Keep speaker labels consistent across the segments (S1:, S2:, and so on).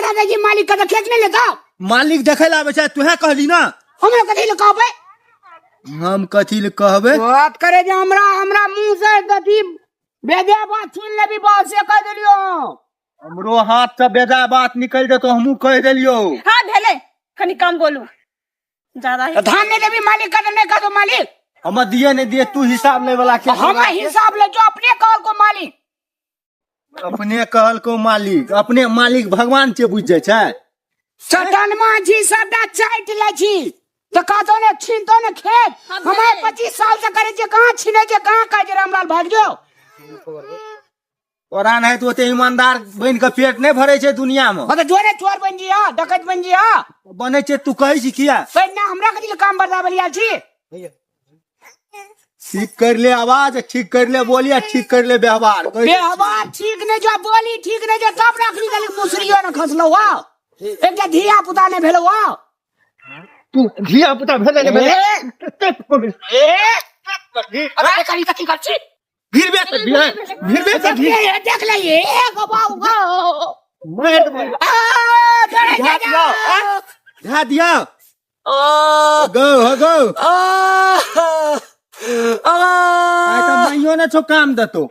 S1: काठा दै छी मालिक के तऽ खेत नहि लेता।
S2: मालिक देखै लए आबै छै, तुहे कहली ना।
S1: हमरा कथी लए कहबै?
S2: हम कथी लए कहबै?
S1: बात करे जे हमरा हमरा मुंह से कथी बेदे बात सुन लेबी, बात से कह देलियो।
S2: हमरो हाथ से बेजा बात निकल जेतो, हमहूँ कह देलियो।
S3: हाँ भेलै, कनी कम बोलू, ज्यादा ही।
S1: तऽ धान नहि देबी मालिक के तऽ नहि कहतो मालिक।
S2: हमर दिए नहीं दिए, तू हिसाब ले वाला के।
S1: हम हिसाब ले जो अपने कहल को मालिक।
S2: अपने कहल को मालिक, अपने मालिक भगवान के बुझ जाय छै।
S1: चटनमा छी सबटा चाटि लै छी तऽ कहतो ने छीनतो ने खेत।
S3: हाँ,
S1: हम आइ 25 साल से करै छियै, कहाँ छीनै छै, कहाँ कहै छै रामलाल भागि जो।
S2: तोरा नहीं तो ओते ईमानदार बनि के पेट नहीं भरे छै दुनिया में।
S1: हाँ, तऽ जो ने चोर बनि जिया, डकैत बनि जिया।
S2: बनै छै तू कहै छी किया?
S1: पहिने हमरा कथी लए काम बदलाबै आयल छी?
S2: ठीक कर ले आवाज, ठीक कर ले बोली, ठीक कर ले व्यवहार।
S1: व्यवहार ठीक नहीं जो, बोली ठीक नहीं जो, तब रखनी गली मुसरियो न खसलो वाओ। एकटा धिया पुता नहीं भेलो वाओ।
S2: तू धिया पुता भेलै ने भेलै?
S1: ए, ए, अरे कनी कथी कर छी?
S2: भिड़बे कर, भिड़बे कर,
S1: देख ले, देख ले, ए गो बाबू गो।
S2: मार देबो।
S1: आ, डरे
S2: झा
S1: जा।
S2: दिया, झा दिया।
S1: ओ,
S2: गो, हो गो।
S1: आ, आ,
S2: आइ तऽ माइयो ने छौ काम देतो।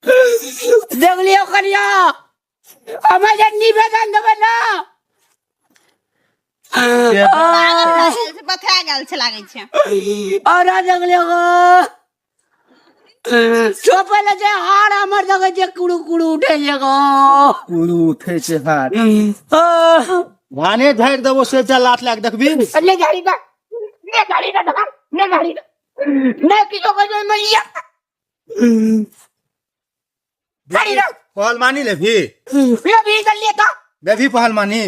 S1: देख लियो कनिया, हमे जे निवेदन देबै ना।
S4: बथा गेल छै, लागै छै।
S1: और देख लियो गो। चोपे ले जे हार हमर देखै छै कुड़ू कुड़ू उठै छै गो।
S2: कुड़ू उठै छै हार। धाने झाड़ि देबो से जा लात लाग देखबी।
S1: ले झाड़ी दा, ले झाड़ी दा धान, ले झाड़ी दा। ने किछो कहै छै मैया। झाड़ी दा।
S2: पहलवानी लेबी?
S1: लेबी तऽ ले तऽ।
S2: लेबी पहलवानी?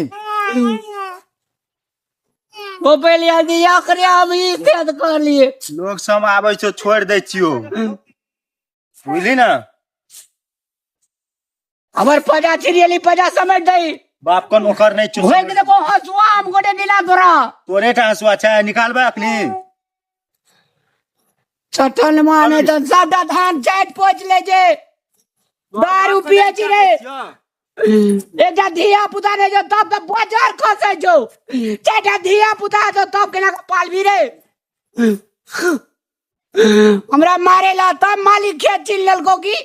S1: ओ पहले आदि या करे हम ई खेत कर लिए।
S2: लोग सब आबै छौ छोड़ दै छियौ, बुझली ना?
S1: हमर पजा छिरियली, पजा समझ दई।
S2: बाप को नौकर नहीं छौ।
S1: होय के देखो हंसुआ हम गोटे दिला तोरा।
S2: तोरे टा हंसुआ छै, निकालबै अखनी।
S1: चटन माने त सबटा धान चाटि पोछि ले छै, दारू पिए छी रे। एकटा धिया पुता नहीं जो तब तऽ बाजार खसै छौ, चारिटा धिया पुता छौ तब केना कऽ पालबी रे? हमरा मारे ला तब मालिक खेत छीन लेलको की?